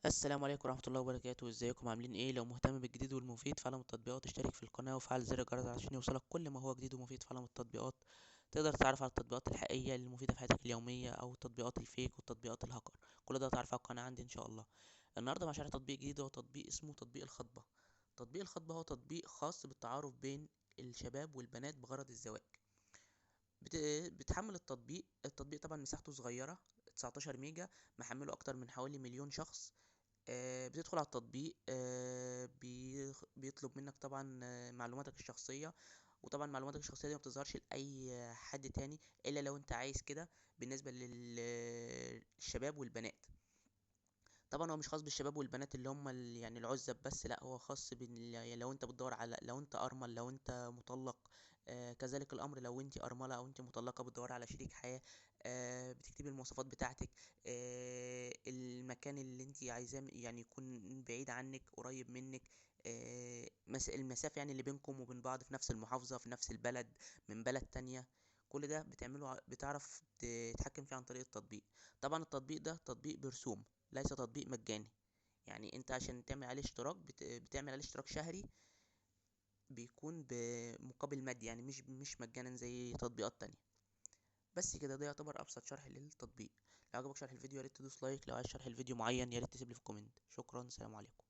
السلام عليكم ورحمة الله وبركاته. ازيكم عاملين ايه؟ لو مهتم بالجديد والمفيد في عالم التطبيقات اشترك في القناة وفعل زر الجرس عشان يوصلك كل ما هو جديد ومفيد في عالم التطبيقات. تقدر تتعرف على التطبيقات الحقيقية المفيدة في حياتك اليومية او تطبيقات ال fake وتطبيقات الهاكر، كل ده هتعرفه على القناة عندي ان شاء الله. النهاردة مع شرح تطبيق جديد، هو تطبيق اسمه تطبيق الخطبة. تطبيق الخطبة هو تطبيق خاص بالتعارف بين الشباب والبنات بغرض الزواج. بتحمل التطبيق. التطبيق طبعا مساحته صغيرة 19 ميجا، محمله اكتر من حوالي مليون شخص. بتدخل على التطبيق، بيطلب منك طبعا معلوماتك الشخصية، وطبعا معلوماتك الشخصية دي ما بتظهرش لأي حد تاني إلا لو انت عايز كده. بالنسبة للشباب والبنات، طبعا هو مش خاص بالشباب والبنات اللي هم العزب بس، لا هو خاص لو انت بتدور على، لو انت ارمل، لو انت مطلق، كذلك الامر لو انت ارملة او انت مطلقة بتدور على شريك حياة، بتكتبي المواصفات بتاعتك، المكان اللي انت عايزاه يكون بعيد عنك قريب منك، المسافة اللي بينكم وبين بعض في نفس المحافظة في نفس البلد من بلد تانية، كل ده بتعرف تتحكم فيه عن طريق التطبيق. طبعا التطبيق ده تطبيق برسوم، ليس تطبيق مجاني، يعني انت عشان تعمل عليه اشتراك بتعمل عليه اشتراك شهري بيكون بمقابل مادي، يعني مش مجانا زي تطبيقات تانية. بس كده، ده يعتبر ابسط شرح للتطبيق. لو عجبك شرح الفيديو يا ريت تدوس like، لو عايز شرح الفيديو معين يا ريت تسيب لي في comment. شكرا، سلام عليكم.